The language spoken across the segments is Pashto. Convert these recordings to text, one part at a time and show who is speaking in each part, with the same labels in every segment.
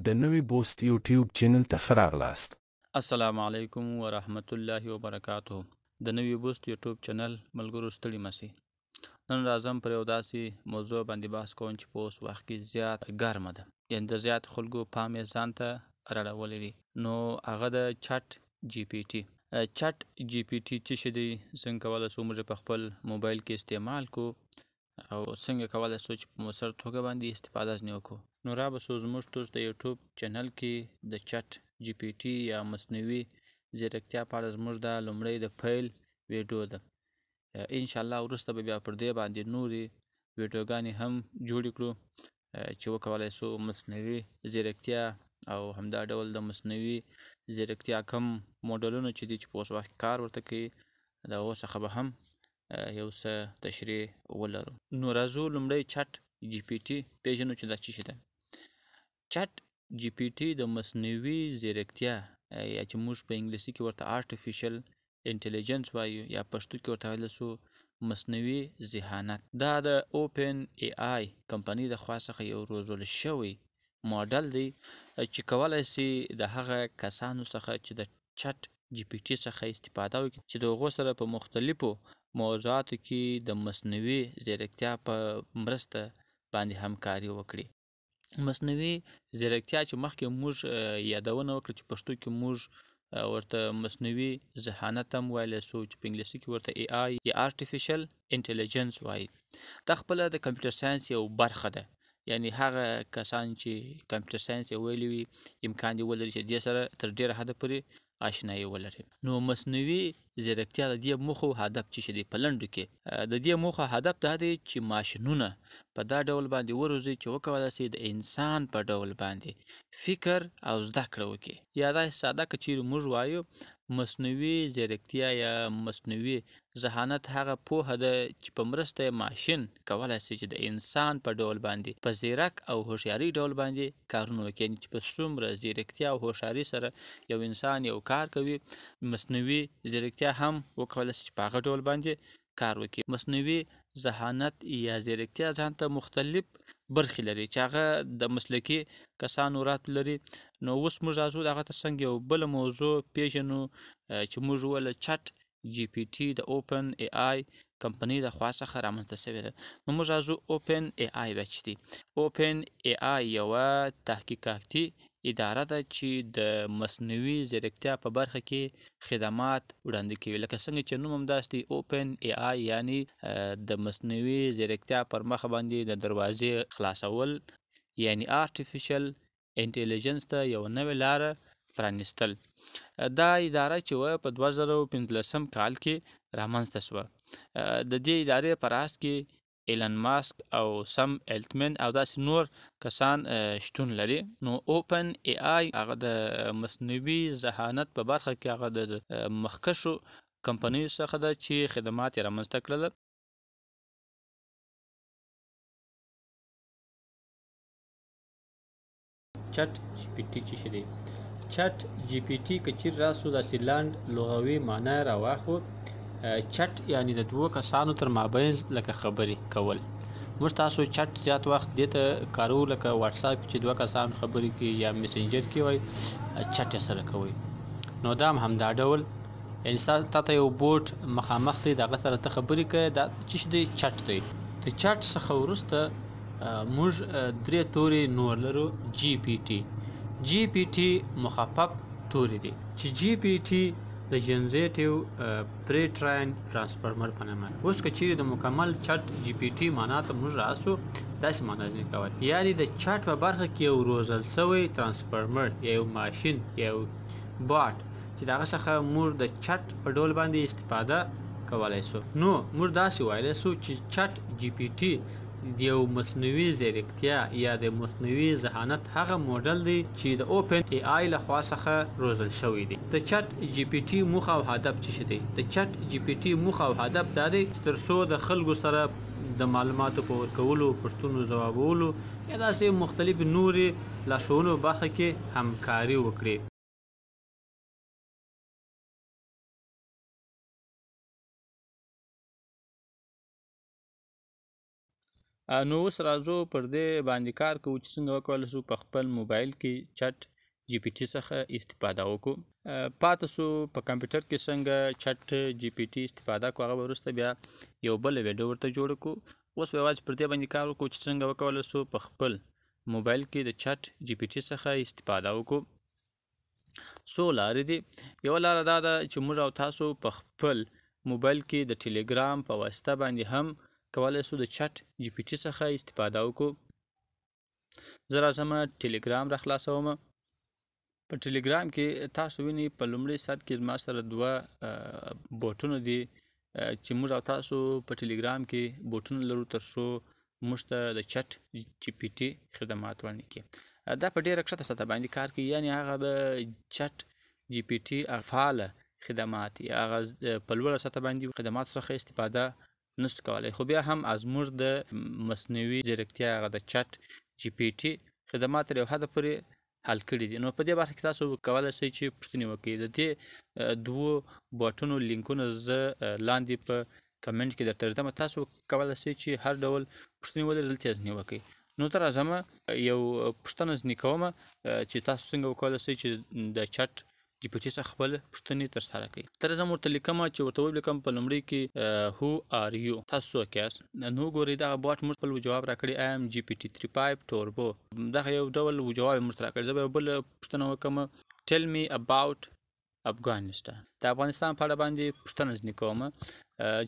Speaker 1: د نوي بوست یوټیوب چینل ته ښه راغلاست.
Speaker 2: السلام علیکم ورحمت الله وبرکاته. د نوي بوست یوټیوب چینل ملګرو ستړي مه شئ. نن راځم پر یو داسې موضوع باندې بحث کوم چې په اوس وخت کې زیات ګرمه ده، یعنې د زیات خلکو پام یې ځان ته راړولی دی. نو هغه د چټ جی پی ټي. چټ جی پی ټي څه شی دی، څنګه کولی شو موږ په خپل موبایل کې استعمال کړو او څنګه کولی شو چې په موثر توګه باندې استفاده ځنې وکړو. نو را به شو زموږ تاسو د یوټیوب چینل کې د چټ جی پی ټي یا مصنوعي ځیرکتیا په اړه زموږ دا لومړی د پیل ویډیو ده. انشاءالله وروسته به بیا پر دې باندې نورې ویډیوګانې هم جوړې کړو چې وکولای شو مصنوعي ځیرکتیا او همدا ډول د مصنوعي ځیرکتیا کم موډلونه چې دي چې په اوس وخت کې کار ورته کوي د هغو څخه به هم یو څه تشریح ولرو. نو راځو لومړی چټ جی پی ټي پېژنو چې دا څه شی ده. چټ جی پی ټي د مصنوعي ځیرکتیا یا چې موږ په انګلیسي کې ورته artificial intelligence وایو یا پښتو کې ورته ویلی شو مصنوعي ذهانت، دا د اوپن ای آی کمپنۍ د خوا څخه یو روزل شوی ماډل دی چې کولی شي د هغه کسانو څخه چې د چټ جی پی ټي څخه استفاده وکړي چې د هغو سره په مختلفو موضوعاتو کې د مصنوعي ځیرکتیا په مرسته باندې همکاري وکړي. مصنوعي ځیرکتیا چې مخکې موږ یادونه وکړه چې پښتو کې موږ ورته مصنوعي ذهانت هم ویلی شو چې په انګلیسي کې ورته ای آی یا artificial intelligence وایي. دا خپله د کمپیوټر ساینس یو برخه ده، یعنی هغه کسان چې کمپیوټر ساینس یې ویلي وي امکان دې ولري چې دې سره تر ډېره حده پورې آشنایي ولري. نو مصنوعي ځیرکتیا د دې موخو هدف څه شی دی؟ په لنډو کې د دې موخو هدف دا دی چې ماشینونه په دا ډول باندې وروزي چې وکولای شي د انسان په ډول باندې فکر او زده کړه وکړي. یا داسې ساده که چیرې موږ وایو مصنوعي ځیرکتیا یا مصنوعي ذهانت هغه پوهه ده چې په مرسته یې ماشین کولی شي چې د انسان په ډول باندې په ځیرک او هوښیارۍ ډول باندې کارونه وکړي. یعنې چې په څومره ځیرکتیا او هوښیارۍ سره یو انسان یو کار کوي، مصنوعي ځیرکتیا هم وکولای شي چې په هغه ډول باندې کار وکړي. مصنوعي ذهانت یا ځیرکتیا ځان ته مختلف برخې لري چې هغه د مسلکي کسانو رات لري. نو اوس موږ راځو د هغه ترڅنګ یو بله موضوع پېژنو چې موږ وویله چټ جی پی ټي د اوپن ای آی کمپنۍ د خوا څخه رامنځته شوې ده. نو موږ راځو اوپن ای آی بیا چې دی. اوپن ای آی یوه تحقیقاتي اداره ده چې د مصنوعي ځیرکتیا په برخه کې خدمات وړاندې کوي. لکه څنګه چې نوم هم داسې دی اوپن ای آی، یعنی د مصنوعي ځیرکتیا پر مخ باندې د دروازې خلاصول، یعنی artificial intelligence ته یوه نوې لاره پرانیستل. دا اداره چې وه په 2015 کال کې رامنځته شوه. د دې ادارې په راس کې ایلن ماسک او سم التمن او داسې نور کسان شتون لري. نو اوپن ای آی هغه د مصنوعي ذهانت په برخه کې هغه د مخکښو کمپنیو څخه ده چې خدمات یې رامنځته کړل. چټ جی پی ټي څه شی دی؟ چټ جی پی ټي که چیرې راسو داسې لنډ لغوي معنا یې راواخلو، چټ یعنی د دوو کسانو تر مابینځ لکه خبرې کول. موږ تاسو چټ زیات وخت دې ته کاروو لکه واتساپ کې چې دوه کسان خبرې کوي یا میسنجر کې وایي چټ یې سره کوئ. نو دا هم همدا ډول، یعنی تا ته یو بوټ مخامخ دی د هغه سره ته خبرې کوې، دا څه شی دی؟ چټ دی. د چټ څخه وروسته موږ درې توري نور لرو، جی پی ټي. جی پی ټي مخفف توري دي چې جی پی ټي د جنریټیو پری ټراین ترانسفارمر په نامه. اوس که چیرې د مکمل چټ جی پی ټي معنا ته موږ راسو داسې معنا ځینې کوي، یعنی د چټ په برخه کې یو روزل شوی ترانسفارمر یا یو ماشین یا یو باټ چې د هغه څخه موږ د چټ په ډول باندې استفاده کولی شو. نو موږ داسې ویلی شو چې چټ جی پی ټي د یو مصنوعي ځیرکتیا یا د مصنوعي ذهانت هغه موډل دی چې د اوپن ای آی له خوا څخه روزل شوی دی. د چټ جی پی ټي موخه او هدف څه شی دی؟ د چټ جی پی ټي موخه او هدف دا دی چې تر څو د خلکو سره د معلوماتو په ورکولو، پوښتنو ځوابولو یا داسې مختلفې نورې لارښوونو په برخه کې همکاري وکړي. نو اوس راځو پر دې باندې کار کوو چې څنګه وکولی شو په خپل موبایل کې چټ جی پی ټي څخه استفاده وکړو. پاتې شو په کمپیوټر کې څنګه چټ جی پی ټي استفاده کړو، هغه به وروسته بیا یو بله ویډیو ورته جوړه کړو. اوس به یوازې پر دې باندې کار وکړو چې څنګه وکولی شو په خپل موبایل کې د چټ جی پی ټي څخه استفاده وکړو. څو لارې دي. یوه لاره دا ده چې موږ او تاسو په خپل موبایل کې د ټیلیګرام په واسطه باندې هم کولی شو د چټ جی پی ټي څخه استفاده وکړو. زه راځم ټیلیګرام را خلاصوم. په ټیلیګرام کې تاسو وینئ په لومړي سر کې زما سره دوه بوټونه دي چې موږ او تاسو په ټیلیګرام کې بوټونه لرو تر څو موږ ته د چټ جی پی ټي خدمات وړاندې کړي. دا په ډېره کښته سطح باندې کار کوي، یعنې هغه د چټ جی پی ټي فعاله خدمات یا هغه په لوړه سطح باندې خدماتو څخه استفاده نشو کولی، خو بیا هم زموږ د مصنوعي ځیرکتیا هغه د چټ جی پی ټي خدمات تر یو حده پورې حل کړي دي. نو په دې برخه کې تاسو کولی شئ چې پوښتنې وکړئ. د دې دوو بوټونو لینکونه زه لاندې په کمنټ کې درته ږدم، تاسو کولی شئ چې هر ډول پوښتنې ولرئ دلته یې ځنې وکړئ. نو ته راځم یو پوښتنه ځنې کوم چې تاسو څنګه وکولی شئ چې د چټ جی پی ټي څخه خپل پوښتنې ترسره کړئ. ته راځم ورته لیکم چې ورته ولیکم په لومړي کې هو ار یو، تاسو څوک یاست؟ نو وګورئ دغه بوټ موږ خپل جواب راکړی، آی ام جی پی ټي 3.5 ټوربو. دغه یو ډول جواب یې موږ ته راکړی. زه به یو بله پوښتنه وکړم، ټیل می اباوټ افغانستان، د افغانستان په اړه باندې پوښتنه ځنې کوم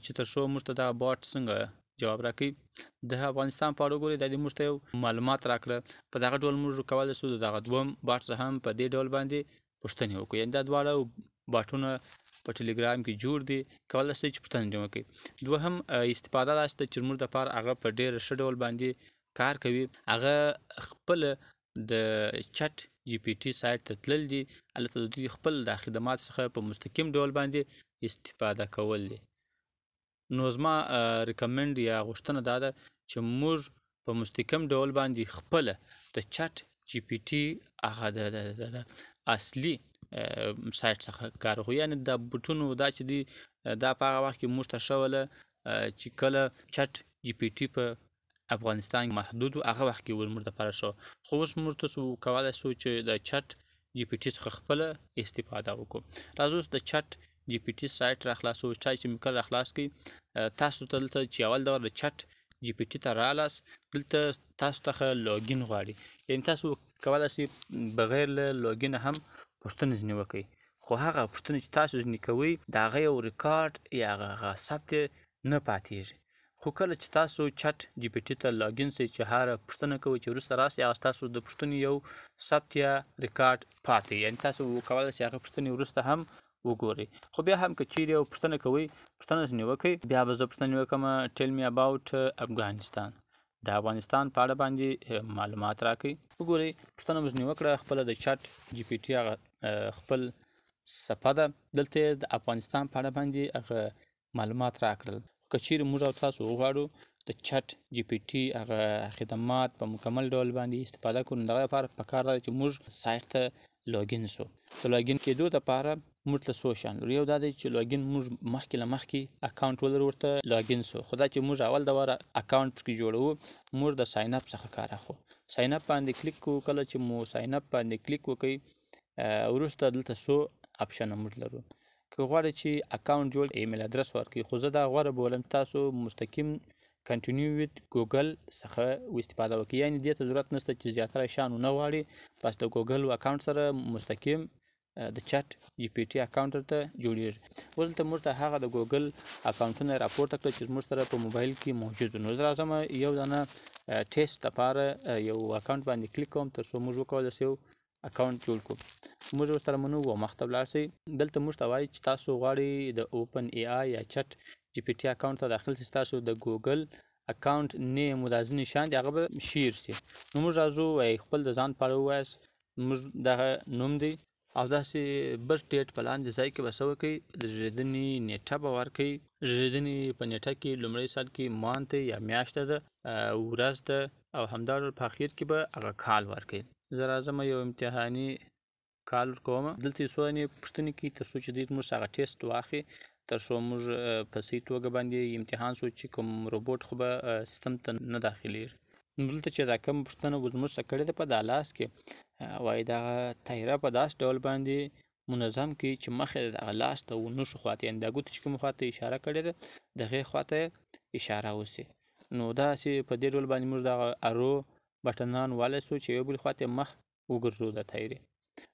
Speaker 2: چې تر څو موږ ته دغه بوټ څنګه جواب راکړي. د افغانستان په اړه وګورئ دا دې موږ ته یو معلومات راکړه. په دغه ډول موږ کولی شو د دغه دوم بوټ څخه هم په دې ډول باندې پوښتنې وکړو. یعنې دا دواړه باټونه په ټیلیګرام کې جوړ دي، کولی شئ چې پوښتنې ځنې وکړئ. دوهم استفاده داسې ده چې موږ دپاره هغه په ډېره ښه ډول باندې کار کوي. هغه خپله د چټ جی پی ټي سایټ ته تلل دي، هلته د دوی خپل د خدمات څخه په مستقیم ډول باندې استفاده کول دي. نو زما recommend یا غوښتنه دا ده چې موږ په مستقیم ډول باندې خپله د چټ جی پی ټي هغه د اصلي سایټ څخه کار وکړو. یعنې د بوټونو دا چې دی دا په هغه وخت کې موږ ته ښه وله چې کله چټ جی پی ټي په افغانستان کې محدود و، هغه وخت کې موږ دپاره ښه وه. خو اوس موږ تاسو کولی شو چې د چټ جی پی ټي څخه خپله استفاده وکړو. راځو اوس د چټ جی پی ټي سایټ را خلاصوو. چای چې مې کله را خلاص کړي تاسو ته دلته چې اول دور د چټ جی پی ټي ته رالاست، دلته تاسو څخه login غواړي. یعنې تاسو کولی شئ بغیر له login هم پوښتنې ځنې وکړئ، خو هغه پوښتنې چې تاسو ځنې کوئ د هغه یو ریکارډ یا هغه ثبت یې نه پاتېږي. خو کله چې تاسو چټ جی پی ټي ته login شئ چې هره پوښتنه کوئ چې وروسته راسي هغه ستاسو د پوښتنې یو ثبت یا ریکارډ پاتې، یعنې تاسو کولی شئ هغه پوښتنې وروسته هم وګورئ. خو بیا هم که چیرې یو پوښتنه کوئ پوښتنه ځنې وکړئ. بیا به زه پوښتنې وکړم، tell me about افغانستان، د افغانستان په اړه باندې معلومات راکړئ. وګورئ پوښتنه مو ځنې وکړه، خپله د چټ جی پی ټي هغه خپل صفحه ده، دلته یې د افغانستان په اړه باندې هغه معلومات راکړل. که چیرې موږ او تاسو وغواړو د چټ جی پی ټي هغه خدمات په مکمل ډول باندې استفاده کړو، نو دغه لپاره پکار ده چې موږ سایټ ته login شو. د login کېدو دپاره موږ ته څو شیان لرو. یو دا دی چې login موږ مخکې له مخکې اکاونټ ولرو ورته login شو، خو دا چې موږ اول دوره اکاونټ کې جوړوو موږ د sign up څخه کار اخلو. sign up باندې کلیک کوو، کله چې مو sign up باندې کلیک وکړئ وروسته دلته څو option موږ لرو. که غواړئ چې اکاونټ جوړ email address ورکړئ، خو زه دا غوره بولم تاسو مستقیم continue with Google څخه استفاده وکړئ. یعنې دې ته ضرورت نشته چې زیاتره شیان ونه غواړي، بس د ګوګل اکاونټ سره مستقیم د چټ جی پی ټي اکاونټ درته جوړیږي. اوس دلته موږ ته هغه د ګوګل اکاونټونه راپورته کړل چې موږ سره په موبایل کې موجود. نو زه راځم یو دانه ټیسټ لپاره یو اکاونټ باندې کلیک کوم تر څو موږ وکولی شو اکاونټ جوړ کړو. موږ ورسره منو او مخته ولاړ شئ. دلته موږ ته وایي چې تاسو غواړئ د اوپن ای آی یا چټ جی پی ټي اکاونټ ته داخل شئ، ستاسو د ګوګل اکاونټ name او دا ځینې شیان دي هغه به share شي. نو موږ راځو وایي خپل د ځان په اړه ووایاست، موږ دغه نوم دی او داسې birth date په لاندې ځای کې به څه وکړئ، د زېږېدنې نېټه به ورکړئ. زېږېدنې په نېټه کې لومړی سر کې month یا میاشت ده، ورځ ده او همدا ډول په اخر کې به هغه کال ورکړئ. زه راځم یو امتحاني کال ورکوم. دلته یې څو دانې پوښتنې کوي تر څو چې دوی زموږ هغه ټیسټ واخلي. تر څو موږ په صحیح توګه باندې امتحان سو چې کوم روبوټ خو به سیستم ته نه داخلیږي. نو دلته چې دا کوم پوښتنه زموږ څخه کړې ده په دا لاس کې، وایي دغه تایره په داسې ډول باندې منظم کړي چې مخ یې دغه لاس ته ونه شو خواته، یعنې دا ګوتې چې کوم خواته اشاره کړې ده دغې خواته یې اشاره وسي. نو داسې په دې ډول باندې موږ دغه arrow بټنان والی سو چې یو بل خواته مخ وګرځو د تایرې.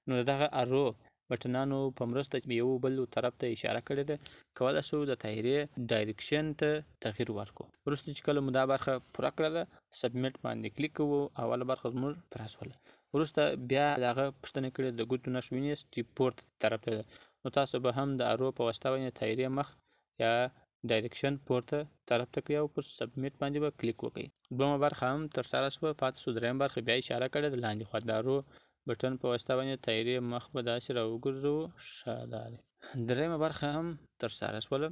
Speaker 2: نو دغه arrow بټنانو په مرسته یو بل طرف ته اشاره کړې ده کولی سو د تایرې direction ته تغییر ورکړو. وروسته چې کله مو دا برخه پوره کړه ده submit باندې کلیک کوو، اوله برخه زموږ پوره سوله. وروسته بیا دغه پوښتنه کړې د ګوتو نښه وینئ چې پورته طرف ته ده، نو تاسو به هم د arrow په واسطه باندې تایرې مخ یا direction پورته طرف ته کړئ او پر submit باندې به کلیک وکړئ. دویمه برخه هم ترسره شوه، پاتې شو درېیمه برخه بیا اشاره کړې ده لاندې خوا د arrow بټن په واسطه باندې تایرې مخ به داسې راوګرځوو. ښه دا دی. درېیمه برخه هم ترسره شوله،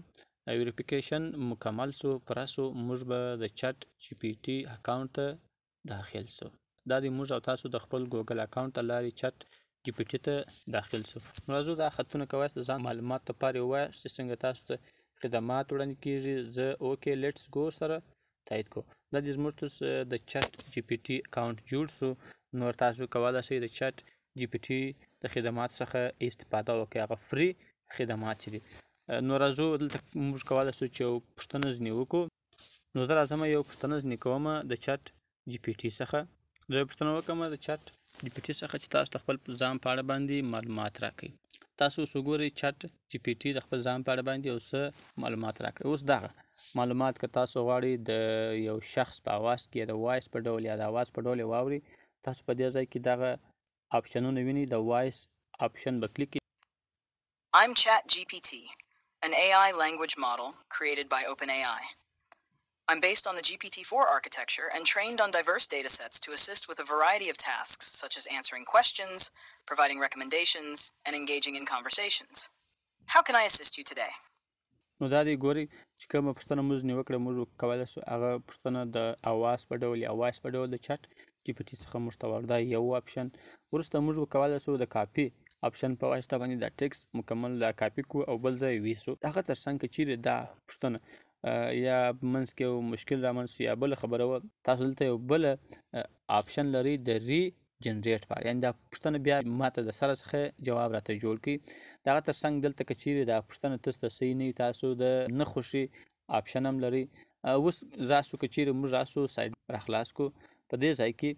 Speaker 2: verification مکمل سو، پوره سو. موږ به د ChatGPT account ته داخل سو. دا دی موږ او تاسو د خپل ګوګل account له لارې ChatGPT ته داخل سو. نو راځو دا خطونه کولی د ځان معلومات لپاره ووایاست چې څنګه تاسو ته خدمات وړاندې کیږي. زه okay let's go سره تایید کوم. دا دی زموږ د ChatGPT account جوړ سو. نور تاسو کولی شئ د ChatGPT د خدماتو څخه استفاده وکړئ، هغه free خدمات چې دي. نو راځو دلته موږ کولی شو چې یو پوښتنه ځینې وکړو. نو زه راځم یو پوښتنه ځینې کوم د ChatGPT څخه. زه یو پوښتنه وکړم د ChatGPT څخه چې تاسو د خپل ځان په اړه باندې معلومات راکړئ. تاسو اوس وګورئ ChatGPT د خپل ځان په اړه باندې یو څه معلومات راکړئ. اوس دغه معلومات که تاسو غواړئ د یو شخص په اواز کې یا د voice په ډول یا د اواز په ډول یې واورئ، تاسو په دې ځای کې دغه آپشنونه وینئ. د voice option به کلیک کړئ.
Speaker 3: I'm ChatGPT, an AI language model created by OpenAI. I'm based on the GPT-4 architecture and trained on diverse datasets to assist with a variety of tasks such as answering questions, providing recommendations, and engaging in conversations. How can I assist you today?
Speaker 2: نو دا دی ګورئ چې کومه پوښتنه موږ ځینې وکړه، موږ کولی شو هغه پوښتنه د اواز په ډول یا voice په ډول د ChatGPT څخه موږ ته ورکړو. دا یو option. وروسته موږ کولی شو د copy option په واسطه باندې دا text مکمل دا کاپي کړو او بل ځای ویسو. هغه تر څنګ که چیرې دا پوښتنه یا منځ کې یو مشکل رامنځ یا بله خبره وه، تاسو دلته یو بله option لرئ د regenerate په اړه، یعنې دا پوښتنه بیا ماته د سره څخه جواب راته جوړ کړي. د هغه تر څنګ دلته که چیرې دا پوښتنه تاسو ته صحیح نه وي، تاسو د نه خوښي option هم لرئ. اوس راسو که چیرې موږ راسو site راخلاص کړو، په دې ځای کې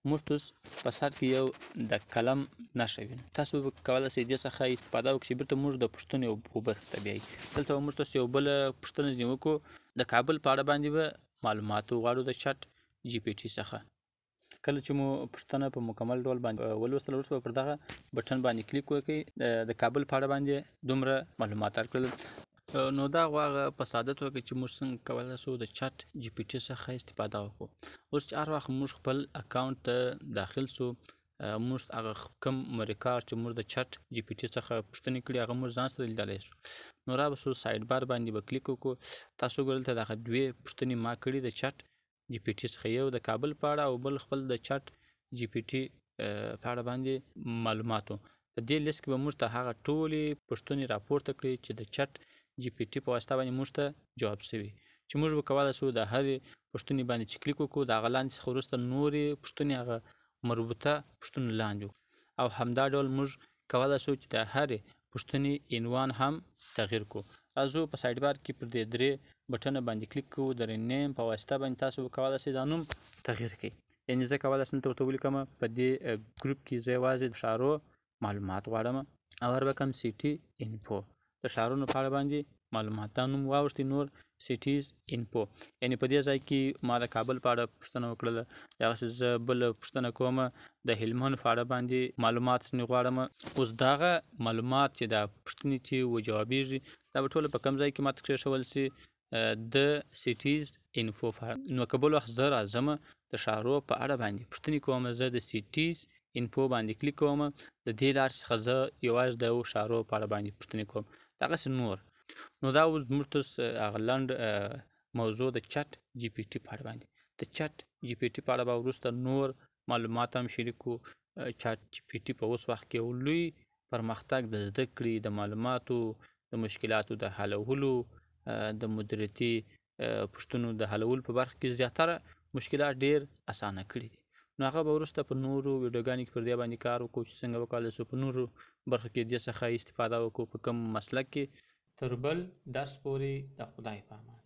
Speaker 2: موږ تاسو په سر کې یو د قلم نښه وینو. تاسو به کولی شئ دې څخه استفاده وکړئ چې بیرته موږ د پوښتنې یو برخې ته بیایي. دلته به موږ تاسو یو بله پوښتنه ځینې وکړو، د کابل په اړه باندې به معلومات وغواړو د ChatGPT څخه. کله چې مو پوښتنه په مکمل ډول باندې ولوستله، وروسته به پر دغه بټن باندې کلیک وکړئ. د کابل په اړه باندې دومره معلومات درکړل. نو دا هغه په ساده توګه چې موږ څنګه کولی شو د ChatGPT څخه استفاده وکړو. اوس چې هر وخت موږ خپل account ته داخل سو، موږ هغه کوم ریکارډ چې موږ د ChatGPT څخه پوښتنې کړي هغه موږ ځان سره لیدلی شو. نو را به سو side bar باندې به کلیک وکړو. تاسو ګورئ دلته دغه دوې پوښتنې ما کړي د ChatGPT څخه، یو د کابل په اړه او بل خپل د ChatGPT په اړه باندې معلوماتو. په دې لیست کې به موږ ته هغه ټولې پوښتنې راپورته کړي چې د ChatGPT په واسطه باندې موږ ته جواب شوي، چې موږ به کولی شو د هرې پوښتنې باندې چې کلیک وکړو د هغه لاندې څخه وروسته نورې پوښتنې هغه مربوطه پوښتنو لاندې وکړو. او همدا ډول موږ کولی شو چې د هرې پوښتنې عنوان هم تغییر کړو. راځو په side bar کې پر دې درې بټنه باندې کلیک کوو. د rename په واسطه باندې تاسو به کولی شئ دا نوم تغییر کړئ. یعنې زه کولی شم دلته ورته ولیکم په دې ګروپ کې زه یوازې د ښارو معلومات غواړم او هر رقم city info، د ښارونو په اړه باندې معلومات. دا نوم واوښتي نور cities info. یعنې په دې ځای کې ما د کابل په اړه پوښتنه وکړله، دغسې زه بله پوښتنه کوم د هلمند په اړه باندې معلومات ځینې غواړم. اوس دغه معلومات چې دا پوښتنې چې وجوابېږي دا به ټوله په کوم ځای کې ماته کښېښول شي؟ د cities info په اړه. نو که بل وخت زه راځم د ښارو په اړه باندې پوښتنې کوم، زه د cities info باندې کلیک کوم، د دې لارې څخه زه یوازې د ښارو په اړه باندې پوښتنې کوم، دغسې نور. نو دا اوس زموږ تاسو هغه لنډ موضوع د ChatGPT په اړه باندې. د ChatGPT په اړه به وروسته نور معلومات هم شریک کړو. ChatGPT په اوس وخت کې یو لوی پرمختګ د زده کړې، د معلوماتو، د مشکلاتو د حلولو، د مدیریتي پوښتنو د حلولو په برخه کې زیاتره مشکلات ډیر اسانه کړي دي. نو هغه به وروسته په نورو ویډیوګانو کې پر دې باندې کار وکړو چې څنګه وکولای شو په نورو برخو کې دې څخه استفاده وکړو، په کوم مسلک کې. تر بل درس پورې د خدای په امان.